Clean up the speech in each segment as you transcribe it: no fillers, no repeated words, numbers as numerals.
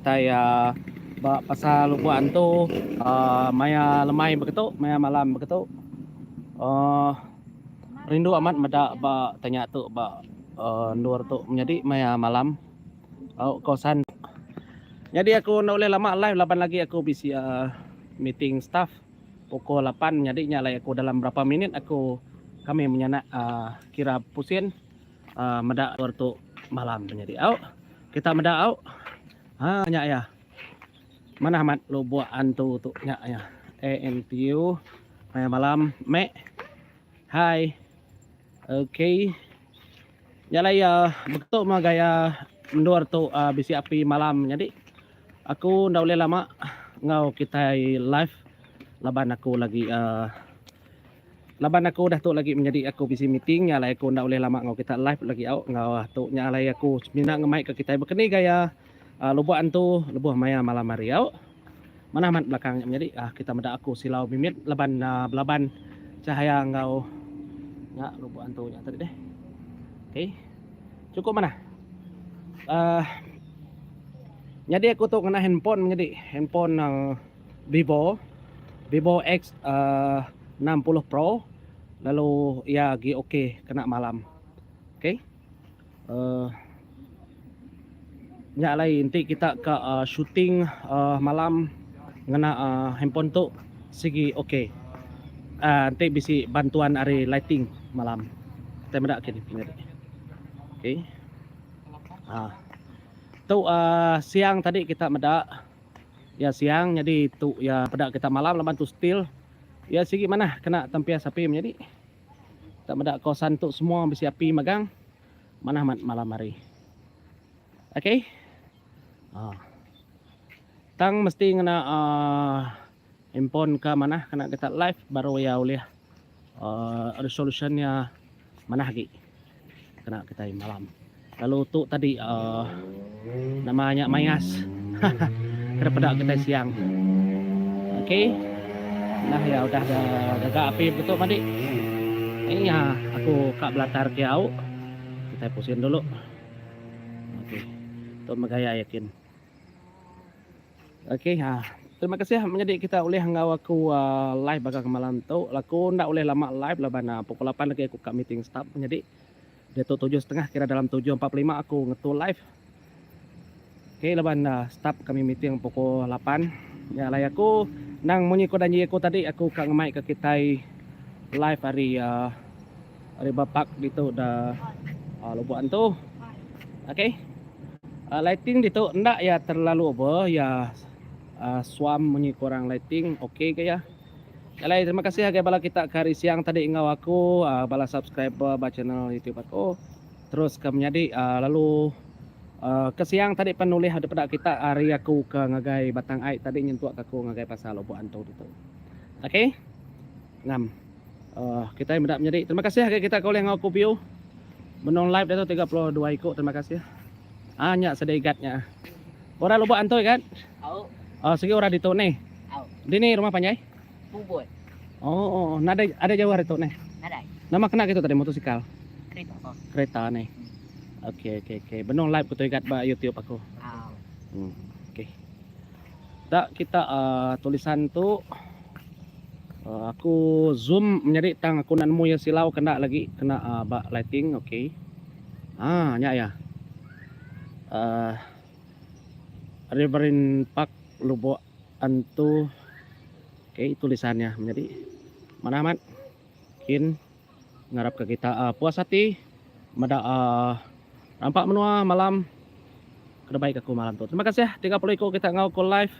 kitai ba pasar Lubok Antu maya lemai begitu maya malam begitu uhh rindu amat meda ba tanya tu ba endur tu menyadi maya malam au kawasan. Nyadi aku enda ulih lama live laban lagi aku bisi meeting staff pukul lapan menyadi nya alai aku dalam berapa minit aku kami menyanak kira pusin. Meda endur tu malam menyadi au. Kita meda au. Ha nya iya. Manah amat lubok antu tu nya iya. ANTU maya malam mek. Hai. Okey. Nya alai iya betu mah gaya endur tu bisi api malam menyadi. Aku enda ulih lama enggau kitai live laban aku lagi uhh Laban aku udah tu lagi menyadi aku bisi meeting nya alai aku enda ulih lama enggau kita live lagi au enggau tu nya alai aku semina ngemai ke kitai bekeni gaya lubok antu lebuh maya malam hari au. Manah amat belakang nya menyadi kita meda aku silau mimit laban belaban cahaya enggau nya lubok antu nya tadi deh. Okey. Cukup manah. uhh Nyadi aku tu ngena handphone menyadi handphone Vivo Vivo X 60 Pro lalu iya agi ok kena malam ok uhh nya alai enti kita ka shooting uhh malam ngena uhh handphone tu sigi ok uhh enti bisi bantuan ari lighting malam kitai meda kini ok uhh tu uhh siang tadi kita meda. Iya siang nyadi tu iya peda kita malam laban tu still iya sigi manah kena tempias api menyadi. Kita meda kawasan tu semua bisi api magang manah amat malam hari. Okey. Ha. Tang mesti ngena uh, handphone ke manah kena kita live baru iya ulih uh, resolution iya manah agi. Kena kitai malam. Lalu tu tadi uhh nama nya mayas kena peda kitai siang. Okey. Nah iya udah da gaga api begitu madi. Iya aku ka belatar ke au. Kitai pusin dulu. Okey. Tu meh gaya iya kin. Okey ha. Terima kasih menyadi kita ulih enggau aku live baka ke malam tu. Aku enda ulih lama live laban pukul lapan lagi aku ka meeting staff menyadi. Diatu tujuh setengah kira dalam 7.45 aku ngetu live. Okey laban staff kami meeting pukul lapan. Nya alai aku nang munyi ko janji aku tadi aku ka ngemai ke kitai live ari River Park ditu da Lubok Antu. Okey. Lighting ditu enda iya terlalu over iya suam munyi ku orang lighting ok ke iya. Alai terima kasih agai bala kita ke hari siang tadi enggau aku bala subscriber ba channel YouTube aku. Terus ke menyadi lalu ke siang tadi pen ulih daripada kita hari aku ke ngagai Batang Ai tadi nyentuk ke aku ngagai pasar Lubok Antu ditu. Ok. Ngam. Kitai meda menyadi. Terima kasih agai kita ke ulih enggau aku view. Benung live diatu 32 iku terima kasih. Ah nya sedih igat nya. Orang Lubok Antu igat? Au. Oh sigi orang ditu nih. Au. Dini rumah panjai? Pubut. Oh, oh, oh. nadai ada jauh ari tu nih. Nadai. Nama kena kitu tadi motosikal? Kereta. Kereta nih. Okey okey okey. Benung live ku tu igat ba YouTube aku. Au. Okey. Tak kita uh, tulisan tu uh, aku zoom menyadi tang aku nak nemu ya silau kena lagi kena uh, ba lighting okey. Ah nya ya. Uh, Riverine Park Lubok Antu. Okey tulisannya menyadi mana amat kin ngarap ke kita uh, puas hati meda uh, rampak menua malam kena baik aku malam tu. Terima kasih 30 iku kita ngau ku live.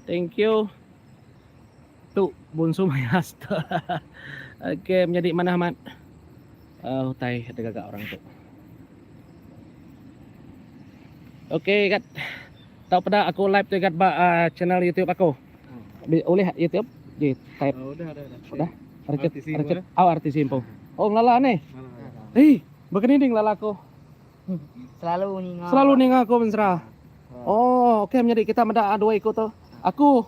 Thank you. Tu bunsu mayas tu. Okey menyadi manah amat. Uh, utai ada gagak orang tu. Okey kat. Tau peda aku live tu kat ba uh, channel YouTube aku. Ulih YouTube di type. Oh, udah, udah, udah. Udah. Richard, RTC Richard, boleh? oh RTC info. Oh ngelala ni. Eh, begini ni ngelala aku. Selalu ninga. Selalu ninga aku mensera. Oh, okey menyadi kita meda dua iku tu. Aku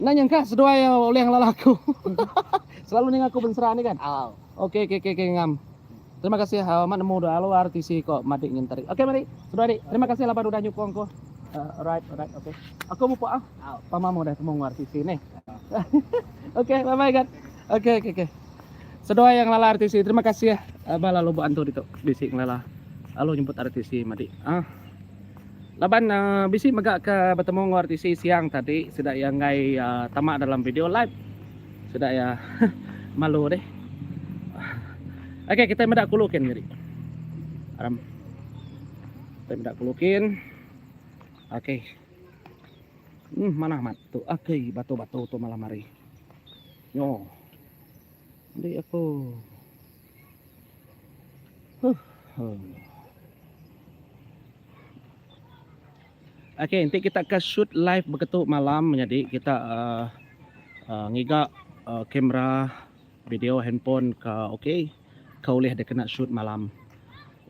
enda nyangka seduai ulih ngelala aku. Selalu ninga aku bensera ni kan? Oh. Okey okey okey okey ngam. Terima kasih amat nemu dua alu RTC ko madik nyin tadi. Okey madi, seduai dik. Terima kasih laban udah nyukung aku. Alright, alright, okay. Aku mupuk ah. Pama mu udah temu enggau RTC nih. Okay, bye bye kan. Okay, okay, okay. Seduai yang ngelala RTC, terima kasih ah bala lubok antu ditu bisi ngelala lalu nyebut RTC madi. Ah. Laban uh, bisi mega ke betemu enggau RTC siang tadi sida iya enggai uh, tama dalam video live. Sida iya malu deh. Okay, kita meda kulu kin jadi. Aram. Kita meda kulu kin. Okey. Hmm, manah amat tu. Okey, batu-batu tu malam hari. Nyo. Ndi aku. Huh. Huh. Okey, enti kita ke shoot live begitu malam menyadi kita uh, uh, ngiga uh, kamera video handphone ke okey ke ulih dikena shoot malam.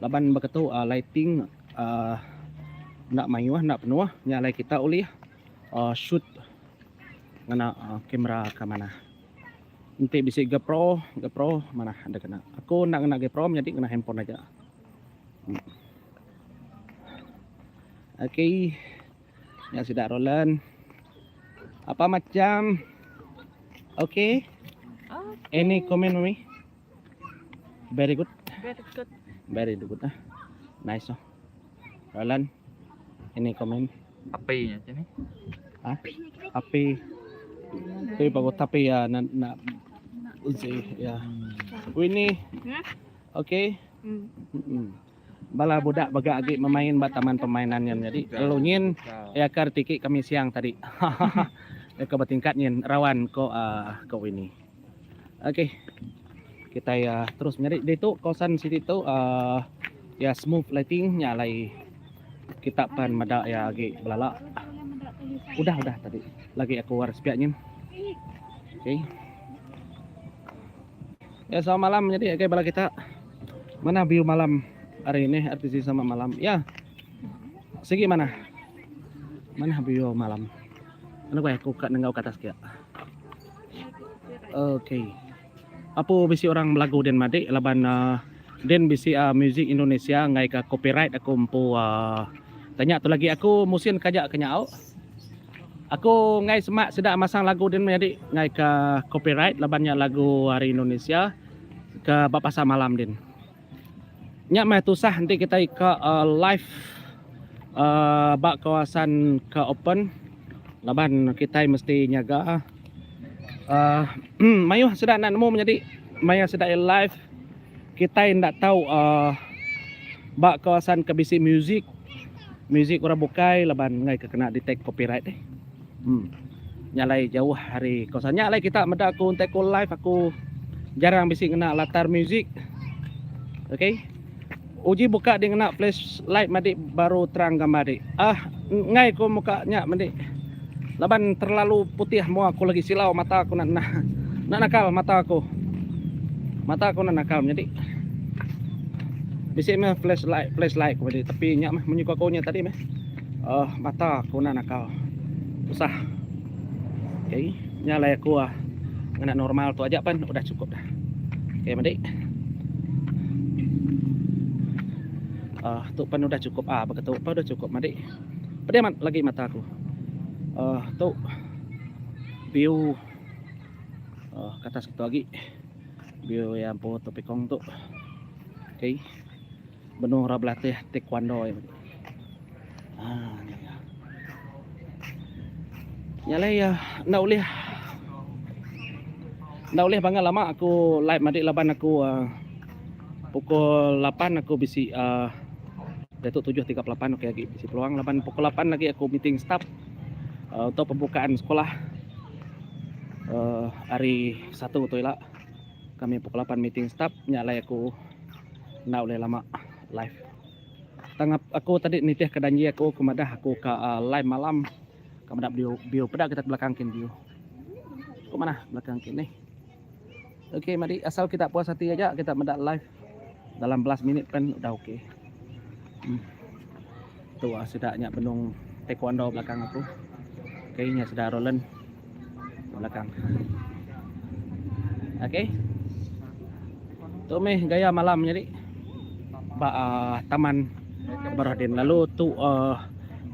Laban baka tu lighting uhh enda mayuh enda penuh nya alai kita ulih uhh shoot ngena kamera ke manah. Enti bisi GoPro, GoPro manah dikena. Aku enda ngena GoPro menyadi ngena handphone aja. Okey nya sida Roland. Apa macam? Okey. Any comment mami? Very good. Very good. Very good ah. Nice oh. Roland. Any comment? Api nya ni. Ha? Api. Api bagus tapi ya na na uzi ya. Winnie. Hmm? Okay. Hmm. Mm. Bala budak baga agi memain ba taman permainan nya menyadi lalu nyin ya kar tiki kami siang tadi. Ya ke betingkat nyin rawan ko uh, ko Winnie. Okey. Kitai uh, terus menyadi ditu kawasan siti tu uh, ya smooth lighting nya alai kita pan meda ya agi belala. Udah udah tadi. Lagi aku war sepiak nyin. Okey. Ya selamat malam menyadi okey bala kita. Mana view malam hari ini RTC sama malam. Ya. Sigi mana? Mana view malam? Anu aku kat nenggau ke atas kia. Okay. Apu bisi orang belagu din madik laban uh, din bisi uh, music Indonesia ngai ka copyright aku empu uh, tanya tu lagi aku musin kaja ke nyau. Aku ngai semak sida masang lagu din menyadi ngai ka copyright laban nya lagu ari Indonesia ke ba pasar malam din. Nya meh tusah enti kitai ka uh, live uh, ba kawasan ke open laban kitai mesti nyaga uh, mayuh sida enda nemu menyadi maya sida iya live kitai enda tau uh, ba kawasan ke bisi music music orang bukai laban enggai ke kena detect copyright eh. Hmm. Nya alai jauh ari kawasan nya alai kita meda aku enti aku live aku jarang bisi ngena latar music. Okey. Uji buka di ngena flash light madi baru terang gambar di. Ah enggai ku muka nya madi. Laban terlalu putih mua aku lagi silau mata aku nak nak nakal mata aku. Mata aku nak nakal menyadi. Bisi meh flash light flash light ku madi tapi nya meh munyi ku aku nya tadi meh. Uh, mata aku nak nakal. Susah. Okey, nya alai aku ah ngena normal tu aja pan udah cukup dah. Okey, madi. Uh, tu pan udah cukup ah begitu pan udah cukup madi. Pedih amat lagi mata aku. Uh, tu view uh, ke atas tu lagi. View yang po topikong tu. Okey. Benung orang belatih taekwondo ya. Ah, nya ya. Nya alai ya, enda ulih enda ulih bangat lama aku live madik laban aku uh, pukul 8 aku bisi uh, diatu 7.38 okey agi bisi peluang laban pukul 8 lagi aku meeting staff uh, untuk pembukaan sekolah uh, hari satu tu ila kami pukul 8 meeting staff nya alai aku Enda ulih lama live. Tang aku tadi nitih ke danji aku ke madah aku ka uh, live malam ka meda view view peda kita ke belakang kin view. Ku manah belakang kin ni. Okey madi asal kita puas hati aja kita meda live dalam belas minit pen udah okey. Hmm. Tu ah sida nya benung taekwondo belakang aku. Okey nya sida Roland belakang. Okey. Tu meh gaya malam nyadi ba uh, taman Baradin. Lalu tu uh,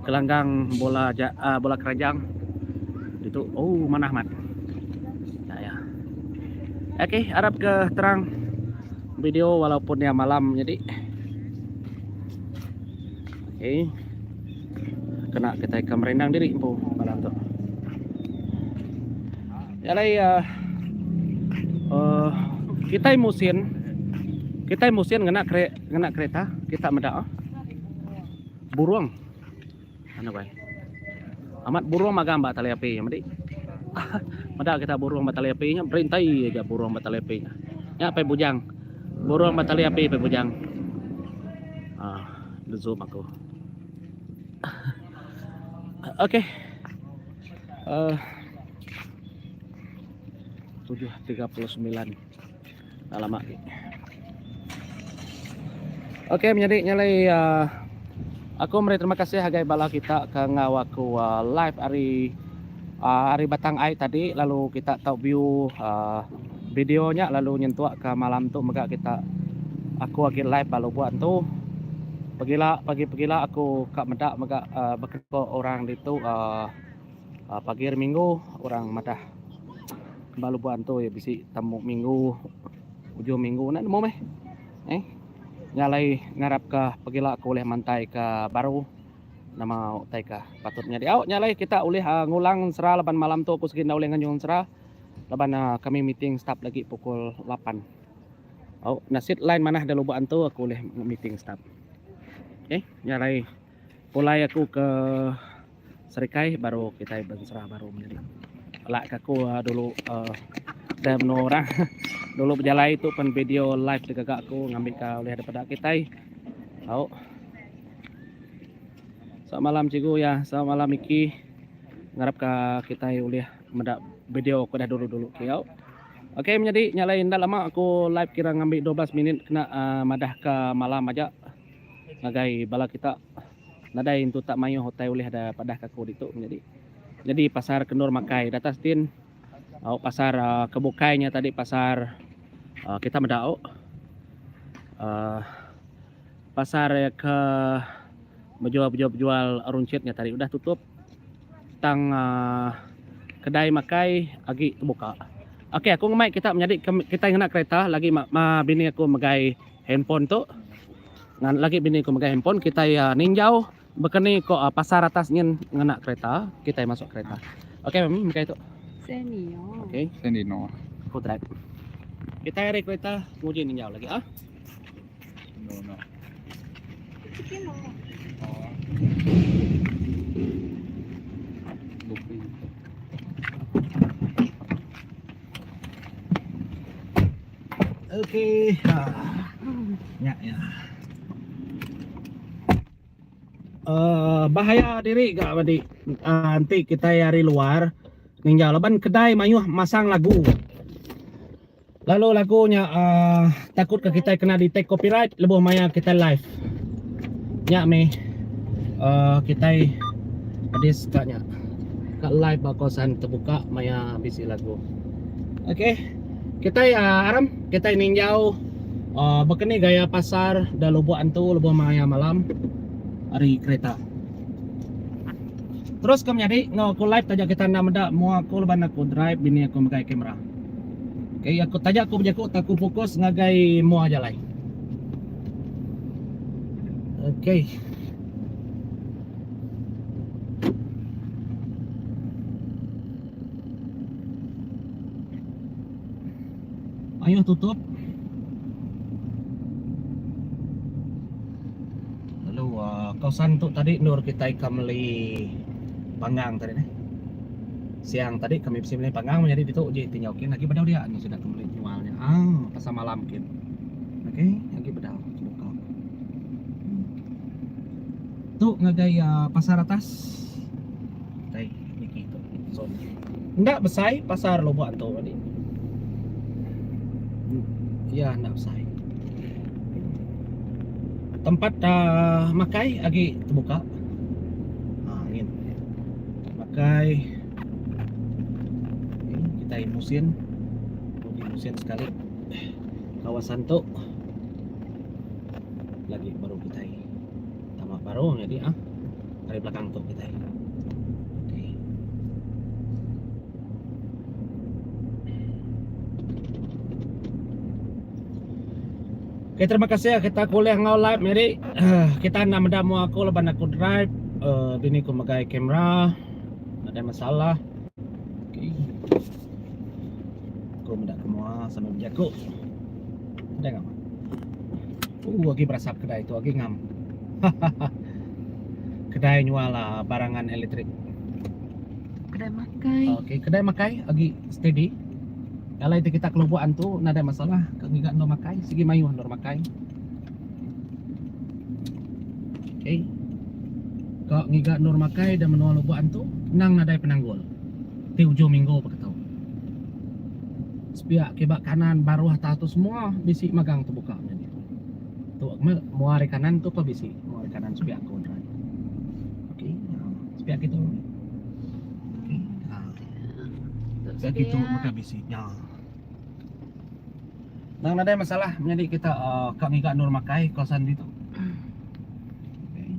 Gelanggang bola ja uh, bola keranjang ditu. Oh manah amat. Ya ya. Okey, arap ke terang video walaupun dia malam jadi. Okey. Kena kita ke merindang diri empu malam tu. Jalai uh, uh, kita musin kita musin ngena kre, ngena kereta kita meda uh. Burung. Anu bai. Amat burung magang ba tali api nya medi. Meda kita burung ba tali api nya berintai aja burung ba tali api nya. Nya pai bujang. Burung ba tali api pai bujang. Ah, zoom aku. Okey. Uh, 7.39 Enda lama agi. Okey menyadi nyalai uh, aku meri terima kasih agai bala kita ke enggau aku uh, live ari uh, ari Batang Ai tadi lalu kita tau view uh, video nya lalu nyentuk ke malam tu mega kita aku agi live ba Lubok Antu. Pegila pagi pegila aku ka meda mega uh, baka orang ditu uh, Pagi hari minggu orang madah ba Lubok Antu iya bisi tamu minggu ujung minggu enda nemu meh. Eh nya alai ngarap ka pegila aku ulih mantai ka baru nama utai ka patut nyadi. Au nya alai kita ulih aaa ngulang ensera laban malam tu aku sigi enda ulih nganjung ensera laban aaa kami meeting start lagi pukul lapan. Au nasit line manah da Lubok Antu aku ulih meeting start. Okay nya alai pulai aku ke Serikai baru kitai bensera baru menyadi. Lak ke aku dulu uh, dah menua orang dulu bejalai tu pen video live digaga aku ngambi ka ulih daripada kitai. Au. Selamat malam cikgu ya, selamat malam Miki. Ngarap ka kitai ulih meda video aku dah dulu-dulu ke au. Okey menyadi nya lain enda lama aku live kira ngambi 12 minit kena uh, madah ka malam aja ngagai bala kita. Nadai entu tak mayuh utai ulih da padah ka aku ditu menyadi. Nyadi pasar kendur makai datas din au pasar uhh ke bukai nya tadi pasar uhh kita meda au uhh pasar ke bejual bejual bejual runchit nya tadi udah tutup tang uhh kedai makai agi tebuka. Okey aku ngemai kita menyadi kitai ngena kereta lagi ma bini aku megai handphone tu. Ngan lagi bini ku megai handphone kitai ninjau bekeni ko pasar atas nyin ngena kereta kitai masuk kereta. Okey mami megai tu. Senio. Okey. Senino. Aku drive. Kitai ari kereta nguji ninjau lagi ah. No no. Okey. Ha. Nya ya. Uh, bahaya diri ga madi uh, enti kitai ari luar ninjau laban kedai mayuh masang lagu. Lalu lagu nya uh, takut ke kitai kena detect copyright lebuh maya kitai live. Nya meh uh, kitai pedis ka nya. Ka live ba kawasan terbuka maya bisi lagu. Okey. Kitai aram kitai ninjau uhh baka ni gaya pasar da Lubok Antu lebuh maya malam ari kereta. Terus ke menyadi enggau aku live taja kita enda meda mua aku laban aku drive bini aku megai kamera. Okay aku taja aku bejaku tak aku fokus ngagai mua jalai. Okay. Ayuh tutup. Lalu uh, kawasan tu tadi endur kitai ke meli panggang tadi neh. Siang tadi kami bisi meli panggang menyadi ditu ji tinjau kin agi bedau dia nya sida ke meli nyual nya. Ah pasar malam kin. Okey, agi bedau buka. Tu ngagai uh, pasar atas. Tai niki tu. So, enda besai pasar Lubok Antu tadi. Ya enda besai. Tempat uh, makai agi terbuka. Ha ngin. Makai. Okay, kita musin. Uji musin sekali. Kawasan tu lagi baru kita tama baru jadi ah. Ari belakang tu kitai. Okey. Okay, terima kasih kita kulih enggau live meri. Kita enda meda mua aku laban aku drive. Uh, bini ku megai kamera. Nadai masalah. Okay. Aku meda ke mua sambil bejaku. Nadai ngam. Uh, agi berasap kedai tu agi ngam. kedai nyual uh, barangan elektrik. Kedai makai. Okey, kedai makai agi steady. Alai ti kita ke Lubok Antu nadai masalah ka ngiga endur makai sigi mayuh endur makai. Okey. Ka ngiga endur makai da menua Lubok Antu endang nadai penanggul. Ti ujung minggu baka tu. Sepiak kiba kanan baruh atas tu semua bisi magang tebuka meh ditu. Tu mua ari kanan tu pun bisi mua ari kanan sepiak aku drive. Okey. Sepiak kitu. Okey. Ha. Sepiak kitu mega bisi. Nya. Nang nadai masalah menyadi kita uh, ka ngiga endur makai kawasan ditu. Okey.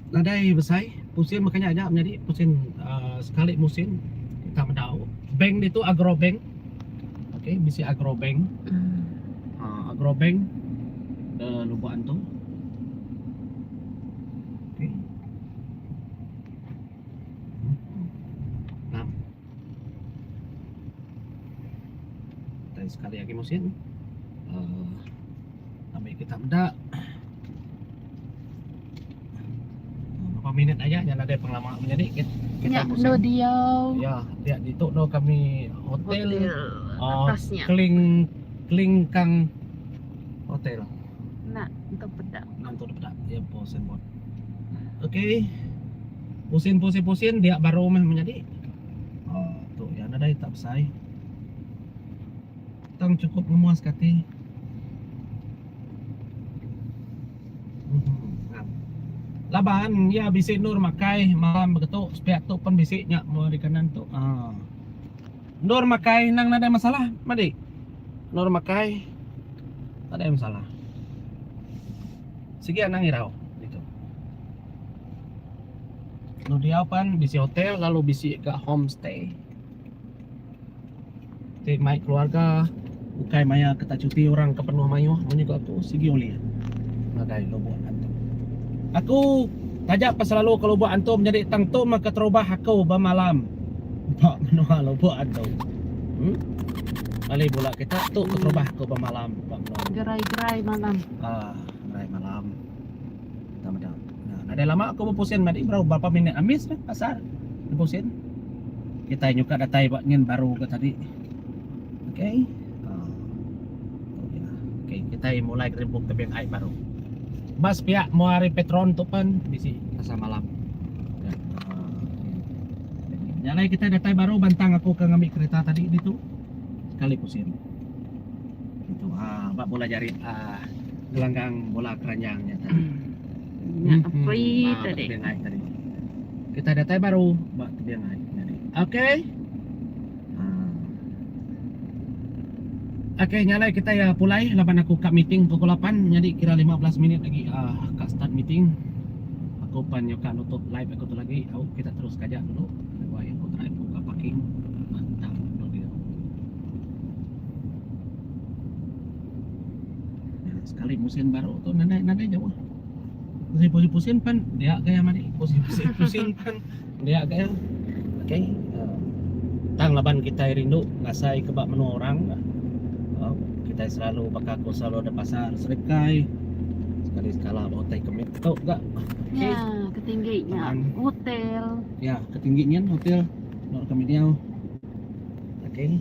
Nadai besai pusin maka nya aja menyadi pusin uh, sekali musin kita meda bank ditu agro bank. Okey bisi agro bank. Uh, agro bank de Lubok Antu. Okey. Ngam. Dan sekali lagi musim. Uh, ambil kita meda. Berapa minit aja nya nadai pengelama menyadi kita Nya endo diau. Ya, dia ditu no kami hotel, Hotel uh, atasnya. Keling Kelingkang Hotel. Nak untuk peda. Nak untuk peda. Ya po signboard. Okey. Pusin pusin pusin dia baru meh menyadi. Oh, tu ya nadai tak besai. Tang cukup memuas kati. Laban iya bisi endur makai malam begitu sepiak tu pun bisi nya mua di kanan tu. Ha. Endur makai nang nadai masalah madi. Endur makai nadai masalah. Sigi anang irau ditu. Endur diau pan bisi hotel lalu bisi ga homestay. Ti mai keluarga ukai maya ke tak cuti orang ke penuh mayuh munyi ku aku sigi ulih ngagai Lubok Antu. Aku taja pa selalu ke Lubok Antu menyadi tang tu meh keterubah aku bemalam ba menua Lubok Antu. Em Kali bula kita tu keterubah aku bemalam ba menua. Gerai-gerai malam. Ah, gerai malam. Kita meda. Nah, nadai lama aku bepusin madi berapa berapa minit amis meh pasar bepusin. Kitai nyuka datai ba nyin baru ke tadi. Okey. Uh, Okey, kitai mulai ke ribuk tebing ai baru. Bas pihak mau hari Petron tu pun bisi pasar malam. Ya. Uh, Nyalai kita datai baru bantang aku ke ngambil kereta tadi ditu. Sekali pusin. Itu ah ba bola jari ah gelanggang bola keranjang nya tadi. Nya api Ah, ba tadi. tebing ai tadi. Kita datai baru ba tebing ai nyadi. Okey. Ah. Okey nya alai kitai ah, pulai laban aku ka meeting pukul 8 nyadi kira 15 minit lagi ah ka start meeting. Aku pan nyau ka nutup live aku tu lagi au kita terus kaja dulu. Wai aku drive aku ka parking. Mantap dia. Sekali musin baru tu nadai nadai jauh. Musim pusin pusin pan dia gaya madi. Musim pusin pusin pan dia gaya. Okey. Uh, tang laban kitai rindu ngasai ke ba menua orang. Uh, kitai selalu baka aku selalu ada pasar serikai. Sekali sekala ba utai ke mit tu ga. Okay. Ya, ketingginya hotel. Ya, ketingginya hotel. Nor kami diau. Okey.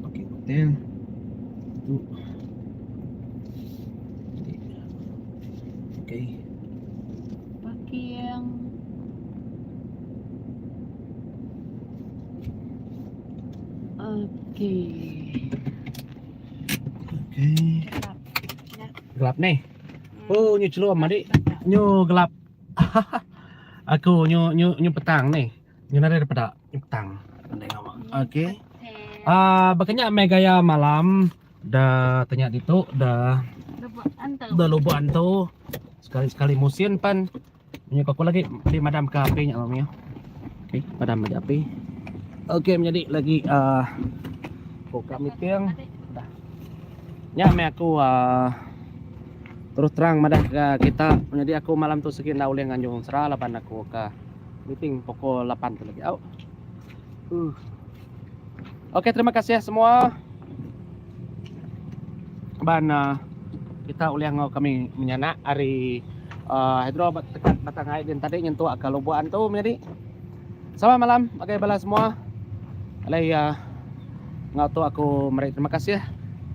Pakai hotel. Tu. Okey. Parking. Okey. Okey. Gelap ni. Oh, nyu celum adik. Nyu gelap. Aku nyu nyu nyu petang ni. Nyu nadai daripada nyu petang. Nadai ngawa. Okey. Ah baka nya meh gaya malam da tanya ditu da da Lubok Antu sekali-sekali musin pan Menyuka aku lagi di madam ke api nya mami. Okey, padam aja api. Okey menyadi lagi uh, buka meeting. Dah. Nya meh aku uh, terus terang madah ke kita menyadi aku malam tu segi enda ulih nganjung sera laban aku ke meeting pukul 8 tu lagi. Au. Uh. Okey, terima kasih semua. Ban uh, kita ulih enggau kami menyanak ari uh, hidro tekat Batang Ai din tadi nyentuk ke Lubok Antu menyadi. Selamat malam bagi bala semua. Alai uh, enggau tu aku meri terima kasih.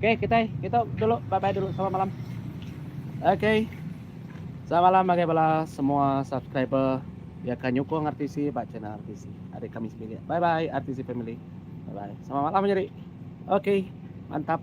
Okey, kita kita dulu bye bye dulu selamat malam. Okey. Selamat malam bagi bala semua subscriber yang akan nyukung RTC ba channel RTC. Adik kami sebilik. Bye bye RTC family. Bye bye. Selamat malam menyadi. Okey, mantap.